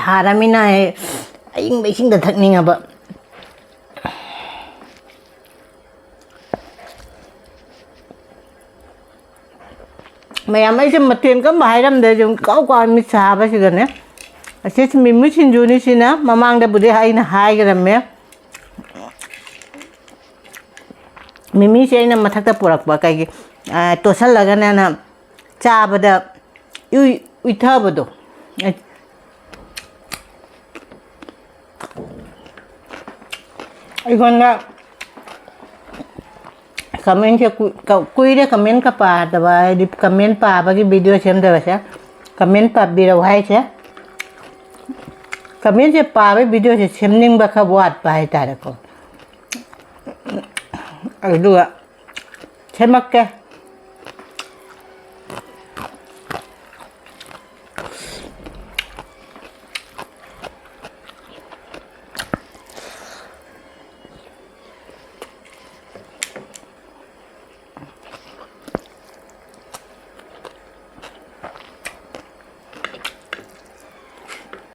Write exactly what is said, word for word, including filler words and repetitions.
ꯁꯥꯔꯃꯤꯅ ꯑꯩ ꯑꯏꯪꯕ ꯏꯁꯤꯡꯗ ꯊꯛꯅꯤꯡꯉꯕ꯫ ꯃꯌꯥꯝ, ꯑꯩꯁꯦ ꯃꯊꯦꯜ ꯀꯝꯕ ꯍꯥꯏꯔꯝꯗꯦ, ꯑꯗꯨꯝ ꯀꯥꯎ ꯀꯥꯎ ꯃꯤꯠ ꯁꯥꯕꯁꯤꯗꯅꯦ꯫ ꯑꯁꯤꯁꯤ ꯃꯤꯃꯤ ꯁꯤꯡꯖꯨꯅꯤ꯫ ꯁꯤꯅ ꯃꯃꯥꯡꯗꯕꯨꯗꯤ ꯑꯩꯅ ꯍꯥꯏꯈ꯭ꯔꯝꯃꯦ꯫ ꯃꯤꯃꯤꯁꯦ ꯑꯩꯅ ꯃꯊꯛꯇ ꯄꯨꯔꯛꯄ ꯀꯩꯒꯤ, ꯑ, ꯇꯣꯠꯁꯜꯂꯒꯅꯦꯅ ꯆꯥꯕꯗ ꯎꯏ-, ꯎꯏꯊꯕꯗꯣ꯫ ꯑꯩꯉꯣꯟꯗ comment ꯁꯦ ꯀꯨꯏ-, ꯀ-, ꯀꯨꯏꯔꯦ comment ꯀ ꯄꯥꯗꯕ, ꯍꯥꯏꯗꯤ comment ꯄꯥꯕꯒꯤ video ꯁꯦꯝꯗꯕꯁꯦ꯫ Comment ꯄꯥꯕꯤꯔꯛꯎ ꯍꯥꯏꯁꯦ꯫ Comment ꯁꯦ ꯄꯥꯕꯒꯤ video ꯁꯦ ꯁꯦꯝꯅꯤꯡꯕ ꯈꯔ ꯋꯥꯠꯄ ꯍꯥꯏꯇꯥꯔꯦꯀꯣ꯫ ꯑꯗꯨꯒ ꯁꯦꯝꯃꯛꯀꯦ꯫